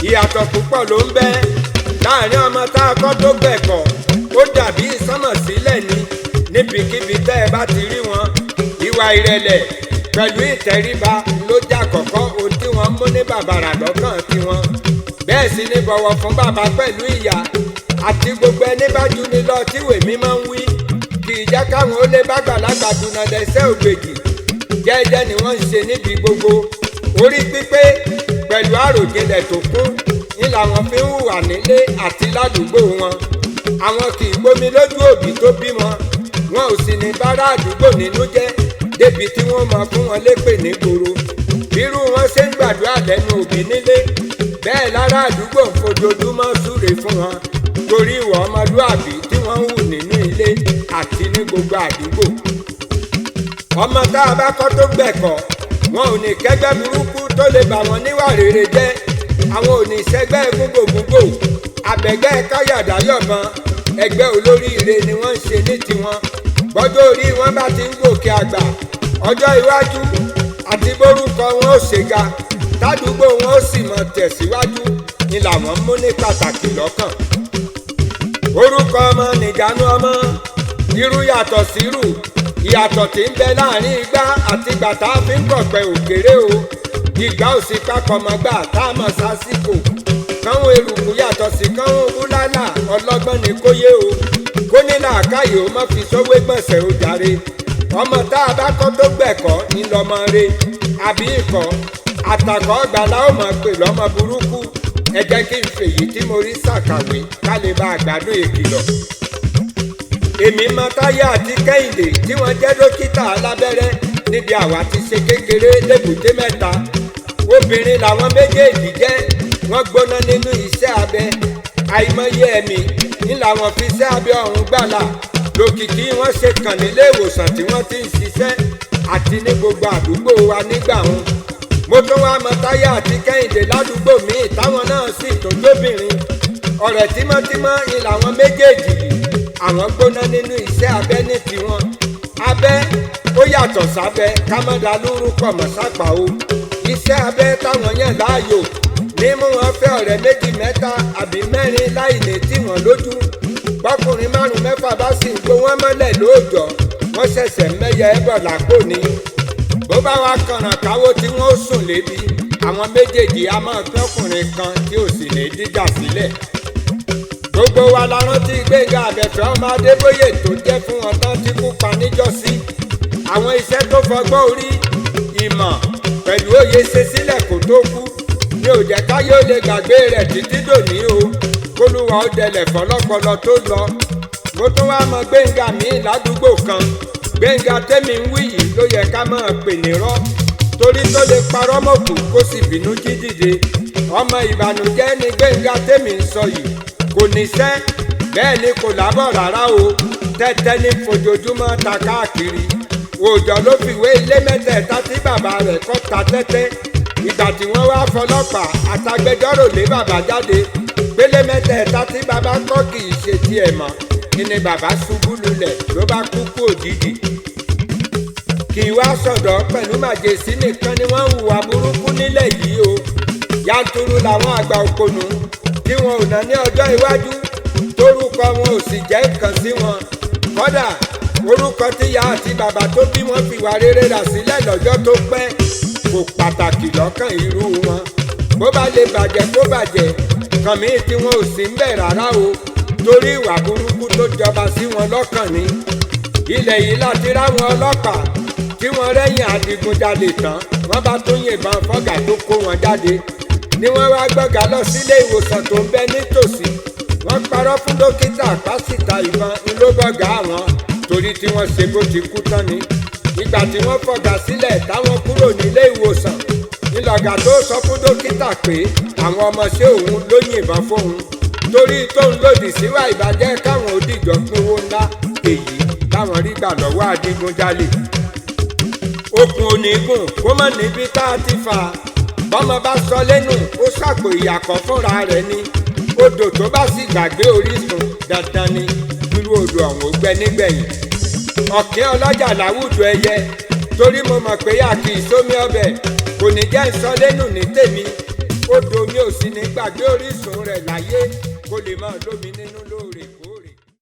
Ìyàtọ̀ púpọ̀ ló ń bẹ láàrin ọmọ tá a kọ́ tó gbẹ̀kọ́. Ó dàbí sánmọ̀ sílẹ̀ ni níbikíbi tẹ́ ẹ bá ti rí wọn. Ìwà ìrẹ̀lẹ̀ pẹ̀lú ìtẹríba ló jà kọ́kọ́ ohun tí wọ́n mú ní bàbàrà lọ́kàn tiwọn. Bẹ́ẹ̀ sì ni bọ̀wọ̀ fún bàbá pẹ̀lú ìyá àti gbogbo ẹni bá jù ní lọ tíwèé mímọ́ ń wí. Kì í jẹ́ káwọn ó lé bàgbàlagbà dùnà lẹ́sẹ̀ ògbèjì. Jẹ́jẹ́ ni wọ́n ń ṣe níbi gbogbo. Orí pípé pẹ̀lú àròjinlẹ̀ tó kún ní làwọn fi ń hùwà nílé àti ládùúgbò wọn. Àwọn kì í gbomi lójú òbí tó bímọ. Wọn ò sì ní bára àdúgbò nínú jẹ́ débi tí wọ́n máa fún wọn lépè nígboro. Bírú wọn ṣe ń gbàdúrà lẹ́nu òbí nílé, bẹ́ẹ̀ lára àdúgbò ń fojoojúmọ́ súre fún wọn torí ìwà ọmọlúàbí tí wọ́n ń hù nínú ilé àti ní gbogbo àdúgbò. Ọmọ tá a bá kọ́ tó gbẹ̀kọ́, wọn ò ní kẹ́gbẹ́ burúkú tó lè bà wọ́n níwà rere jẹ́. Àwọn ò ní sẹ́gbẹ́ gbogbogbò àbẹ̀gbẹ́ káyàdáyọ̀bọ̀n. Ẹgbẹ́ olóríire ni wọ́n ń ṣe ní tiwọn. Bọ́jọ́ orí wọn bá ti ń gòkè àgbà, ọjọ́ iwájú àti bórúkọ wọn ó ṣe ga, tádùúgbò wọn ó sì mọ tẹ̀síwájú ni làwọn mú ní pàtàkì lọ́kàn. Orúkọ ọmọ nìjánu ọmọ. Irú yàtọ̀ sírù. Ìyàtọ̀ tí ń bẹ láàrin igbá àti gbàtà fi ń kọ̀pẹ́ òkèrè o. Ìgbà ò sí papọ̀ mọ́gbà tá a mọ̀ sásìkò. Káwọn eruku yàtọ̀ sí káwọn búlálà. Ọlọ́gbọ́n ni kó yé o. Kó ní làákàyè ó má fi sówé gbọ̀nsẹ̀ ó jàre. Ọmọ tá a bá kọ́ tó gbẹ̀kọ́ ní lọ́mọ re àbí ikọ̀ àtàkọ́ gbàlá ó mọ̀ pé lọ́mọ burúkú. Ẹ jẹ́ kí n fèyí tí mo rí ṣàkàwé ká lè bá àgbàdo ìkìlọ̀. Èmi mọ Táyé àti Kẹ́hìndé tí wọ́n jẹ́ dókítà alábẹ́rẹ́ níbi àwa ti ṣe kékeré lébùté mẹ́ta. Obìnrin làwọn méjèèjì jẹ́, wọ́n gbóná nínú iṣẹ́ abẹ. Àìmọye ẹ̀mí ní làwọn fi iṣẹ́ abẹ ọ̀hún gbàlà. Lókìkí wọ́n ṣe kàn nílé ìwòsàn tí wọ́n ti ń ṣiṣẹ́ àti ní gbogbo àdúgbò wa nígbà wọn. Mo tún wá mọ Táyé àti Kẹ́hìndé ládùúgbò míì táwọn náà sì tún jóbìnrin. Ọ̀rẹ́ tímọ́tímọ́ ni làwọn méjèèjì yìí. Àwọn gbóná nínú iṣẹ́ abẹ ní tiwọn. Abẹ ó yàtọ̀ sábẹ ká má da lórúkọ mọ́ sápà o. Iṣẹ́ abẹ táwọn yàn láàyò ní mú wọn fẹ́ ọ̀rẹ́ méjì, mẹ́ta àbí mẹ́rin láì ní tì wọ́n lójú. Bọ́kùnrin márùn mẹ́fà bá sì ń gbó wọ́n mọ́lẹ̀ lóòjọ́, wọ́n ṣẹ̀ṣẹ̀ mẹ́yẹ ẹ̀bọ̀ lápò ni. Bó bá wa kànràn káwó tí wọ́n ó sùn lébi, àwọn méjèèjì á máa pín ọkùnrin kan tí ò sì ní díjà sílẹ̀. Gbogbo wa la rántí Gbénga Àbẹ̀fẹ́ ọmọ Adébóyè tó jẹ́ fún wọn tán tí kú pa níjọ́sí. Àwọn iṣẹ́ tó fọgbọ́n orí, ìmọ̀ pẹ̀lú òye ṣe sílẹ̀ kó tó kú ní ò jẹ́ káyé ó lè gbàgbé rẹ̀ títí dòní o. Kólúwa ó dẹlẹ̀ fọlọ́pọlọ tó lọ. Mo tún wá mọ Gbénga míì ládùúgbò kan. Gbénga tẹ́mi ń wí yìí ló yẹ ká máa pè nírọ́, torí tó lè parọ́ mọ̀kù kó sì bínú jí dìde. Ọmọ ìbànújẹ́ ni Gbénga tẹ́mi ń sọ yìí. Kò níṣẹ́, bẹ́ẹ̀ ni kò lábọ̀ rárá o. Tẹ́tẹ́ ní fojoojúmọ́ ta káàkiri. Òòjọ́ ló fìwé ilé mẹ́tẹ̀ẹ̀ta tí bàbá rẹ̀ kọ́ ta tẹ́tẹ́. Ìgbà tí wọ́n wá fọlọ́pàá àtàgbẹjọ́rò lé bàbá jáde pélé mẹ́tẹ̀ẹ̀ta tí bàbá kọ́ kì í ṣe tiẹ̀ mọ́, kí ni bàbá ṣubú lulẹ̀ ló bá kú kú òjijì. Kì í wá sọ̀dọ̀ pẹ̀lú màjèsí nìkan ni wọ́n ń hùwà burúkú nílẹ̀ yìí o. Yanturu làwọn àgbà òpònú tí wọn ò ná ní ọjọ́ iwájú, torúkọ wọn ò sì jẹ́ nǹkan sí wọn. Kódà orúkọ tíya àti bàbá tó bí wọn fi wà rere rà sílẹ̀ lọ́jọ́ tó pẹ́ kò pàtàkì lọ́kàn irú wọn. Bó bá lè bàjẹ́ kó bàjẹ́, kàn mí tí wọn ò sí ń bẹ̀ rárá o, torí ìwà burúkú tó jọba sí wọn lọ́kàn ni. Ilẹ̀ yìí láti ráwọn ọlọ́pàá tí wọ́n rẹ́yìn adigunjalè tán, wọ́n bá tún yìnbọn fọ́gà tó kó wọn jáde. Ni wọ́n wá gbọ́gà lọ sílé ìwòsàn tó ń bẹ nítòsí. Wọ́n parọ́ fún dókítà pásítà ìbọn ńlọ́bọ̀gà àwọn torí tí wọ́n ṣe bó ti kú tán ni. Ìgbà tí wọ́n fọ̀gà sílẹ̀ táwọn kúrò nílé ìwòsàn, ńlọgà tó sọ fún dókítà pé àwọn ọmọọṣẹ́ òun ló yìnbọn fóun torí tóun lòdì síwá ìbàjẹ́ káwọn òdìjọ́ pínwó ńlá èyí táwọn rí gbà lọ́wọ́ adigunjalè. Okùn onígun kó mọ̀ níbi tá a ti fà á. Bọ́mọ bá sọ lẹ́nu ó ṣàpò ìyàkọ́ fúnra rẹ̀ ni. Odò tó bá sì gbàgbé orísun dandan ni irú odò ọ̀hún ó gbẹ nígbẹ̀yìn. Ọ̀kín ọlọ́jà láwùjọ ẹyẹ, torí mo mọ̀ pé yà kì í sómi ọbẹ̀ kò ní jẹ́ ń sọ lẹ́nu ní tèmi. Odò mi ò sì ní gbàgbé orísun rẹ̀ láyé, kó lè máa lómi nínú lóòrèkóòrè.